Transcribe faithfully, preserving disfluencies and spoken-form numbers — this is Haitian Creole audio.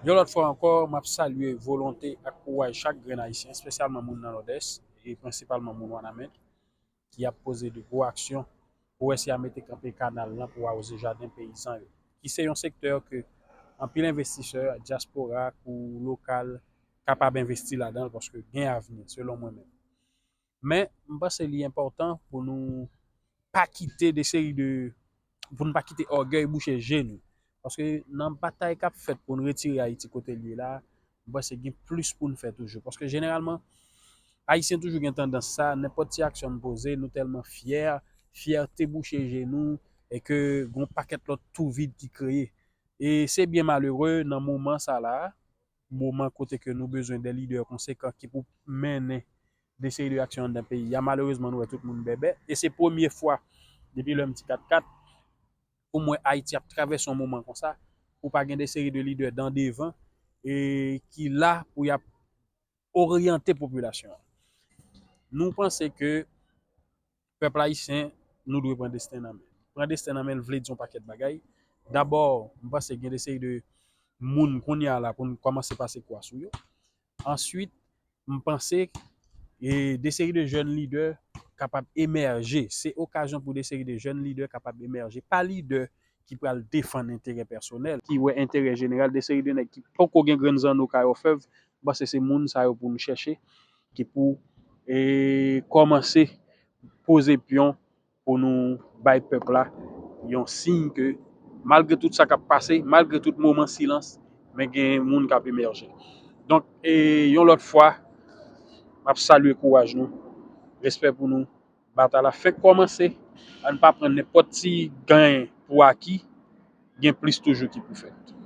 Yon lòt fwa ankò, m ap salye volonte ak kouraj chak grenn Ayisyen, espesyalman moun nan Nòdès e prensipalman moun Wanament, ki ap poze de gwo aksyon pou wè si y a mete kanpe kanal lan pou awoze jaden peyizan yo, ki se yon sektè ke anpil envestisè, dyaspora kou lokal kapab envesti ladan l paske gen avni, selon mwen menm. Men, m panse li enpòtan pou nou pa kite de seri de, pou n pa kite ògèy bouche je nou. Paske nan batay k ap fèt pou n retire Ayiti kote l ye la, m panse gen plis pou n fè toujou. Paske jeneralman, Ayisyen toujou gen tandans sa, nenpòt ti aksyon n poze, nou tèlman fyè, fyète bouche je nou, e ke gen yon pakèt lòt twou vid ki kreye. E se byen malere nan moman sa la, moman kote ke nou bezwen de lidè konsekan ki pou mennen de seri de aksyon anndan peyi a. Malerezman, nou wè tout moun bèbè. E se premye fwa depi lè m ti kat kat pou m wè Ayiti ap travèse yon moman konsa, pou pa gen de seri de lidè dan devan e ki la pou y ap oryante popilasyon an. Nou panse ke pèp ayisyen, nou dwe pran desten nan men. Pran desten nan men l vle di yon pakèt bagay. Dabò, m panse gen de seri de moun kounye a la pou n kòmanse pase kwa sou yo. Answit, m panse e de seri de jèn lidè kapab emèje. Se okazyon pou de seri de jèn lidè kapab emèje. Pa lidè ki pral defann enterè pèsonèl, ki wè enterè jeneral, de seri de nèg ki poko gen grenn zanno kay òfèv, m panse se moun sa yo pou nou chèche, ki pou e, kòmanse poze pyon pou nou bay pèp la yon siy ke malgre tout sa k ap pase, malgre tout moman silans, men gen moun k ap emèje. Donk, e, yon lòt fwa, m ap salye kouraj nou, respè pou nou, batay la fèk kòmanse, ann pa pran nenpòt ti ganyen pou aki, gen plis toujou ki pou fèt.